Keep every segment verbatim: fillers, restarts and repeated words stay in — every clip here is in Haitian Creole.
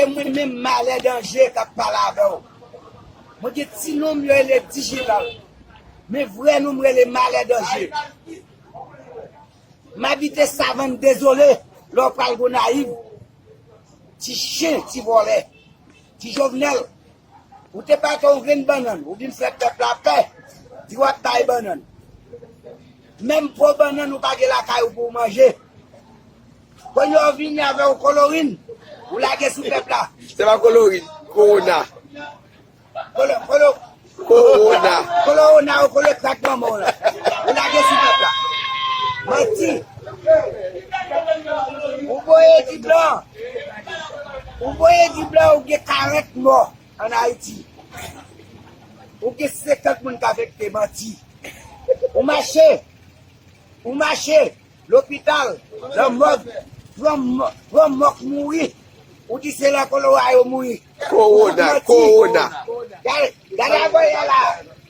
Se mwen menm Malè Danje k ap pale avè w. Mwen gen ti non m yo rele Dijital. Men vrè non m rele Malè Danje. M abite Savann, dezole, lè w pral Gonayiv. Ti chen, ti vòlè. Ti Jovenel, ou te pa fè yon grenn bannann, ou vin fè pèp la pè, di w ap bay bannann. Menm po bannann ou pa gen lakay ou pou w manje. Kounye a w vini avè w kolorin, ou lage sou pèp la. Se pa kolorin, kowona. Kolo, kolo, Kowona. Kowona ou kolo krak manman w la. Ou lage sou pèp la. Manti. Ou voye di blan. Ou voye di blan ou gen karant mò ann Ayiti. Ou gen senkant moun k afekte, manti. Ou mache. Ou mache. Lopital, nan mòg, pran mò-, pran mò k mouri. Ou di se nan kolera yo mouri. Kowona, manti. Kowona. Gade, gade avanyè la.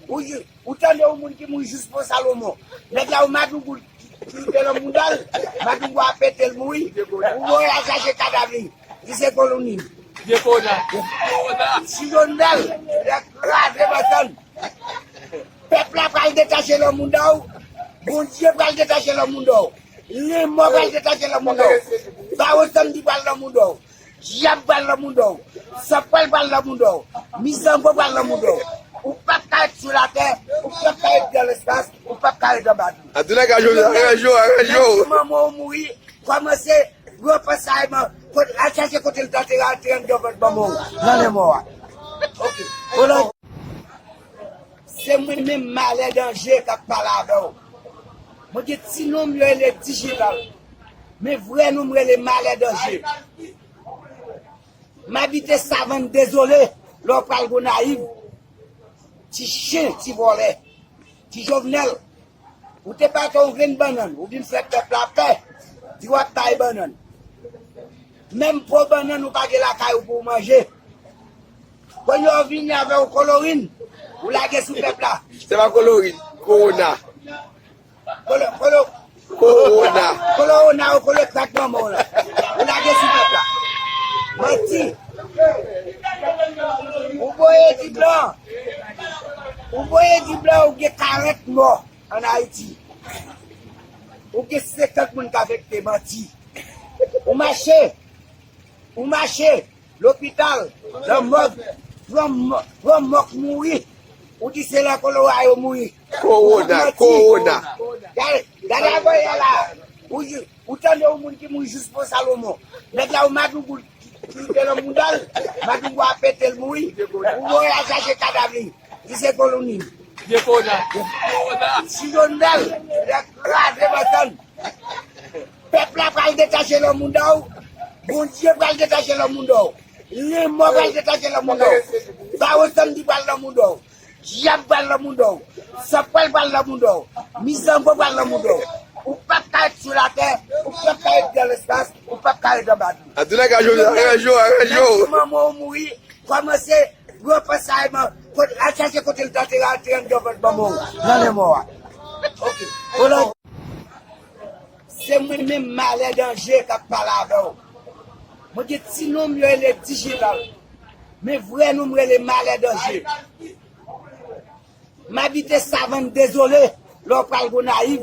Ou, ou tande yon moun ki mouri jis pou Salomon. Nèg la, ou madougou ki, ki te nan mouda l, madougou a pete l mouri. Ou voye al chache kadav li. Di se kolonin. Vye kowona. Kowona. Ti Jovenel, lè kraze masann. Pèp la pral detache nan mouda w. Bondye pral detache nan mouda w. Lanmò pral detache nan mouda w. Bawo Sandy pral nan mouda w. Dyab pral nan mouda w. Sanpwèl pral nan mouda w. Mizango pral nan mouda w. Ou p ap ka ret sou latè. Ou p ap ka ret nan lespas. Ou p ap ka ret anba dlo. Abdoulaye Kajo, aranje w, aranje w. Lè manman w mouri, kòmanse repanse a manman. Al chache kote l t antere, al antere anndan vant manman w. Nan lanmò a. Ok. Kolan. Se mwen menm Malè Danje k ap pale avè w. Mwen gen ti non m yo rele Dijital. Men vrè non m rele Malè Danje. M abite Savann, dezole, lè w pral Gonayiv. Ti chen, ti vòlè. Ti Jovenel, ou te pa fè yon grenn bannann, ou vin fè pèp la pè, di w ap bay bannann. Menm po bannann ou pa gen lakay ou pou w manje. Kounye a w vini avè w kolorin, ou lage sou pèp la. Se pa kolorin, kowona. Kolo, kolo, kowona. Kowona ou kolo krak manman w la. Ou lage sou pèp la. Manti. Ou voye di blan. Ou voye di blan ou gen karant mò ann Ayiti. Ou gen senkant moun k afekte, manti. Ou mache. Ou mache. Lopital, nan mòg, pran mò-, pran mò k mouri. Ou di se nan kolera yo mouri. Kowona, manti. Kowona. Gade, gade avanyè la. Ou, ou tande yon moun ki mouri jis pou Salomon. Nèg la, ou madougou ki, ki te nan mouda l, madougou a pete l mouri. Ou voye al chache kadav li. Di se kolonin. Vye kowona. Kowona. Ti Jovenel, lè kraze masann. Pèp la pral detache nan mouda w. Bondye pral detache nan mouda w. Lanmò pral detache nan mouda w. Bawo Sandy pral nan mouda w. Dyab pral nan mouda w. Sanpwèl pral nan mouda w. Mizango pral nan mouda w. Ou p ap ka ret sou latè. Ou p ap ka ret nan lespas. Ou p ap ka ret anba dlo. Abdoulaye Kajo, aranje w, aranje w. Lè manman w mouri, kòmanse repanse a manman. Al chache kote l t antere, al antere anndan vant manman w. Nan lanmò a. Ok. Kolan. Se mwen menm Malè Danje k ap pale avè w. Mwen gen ti non m yo rele Dijital. Men vrè non m rele Malè Danje. M abite Savann, dezole, lè w pral Gonayiv.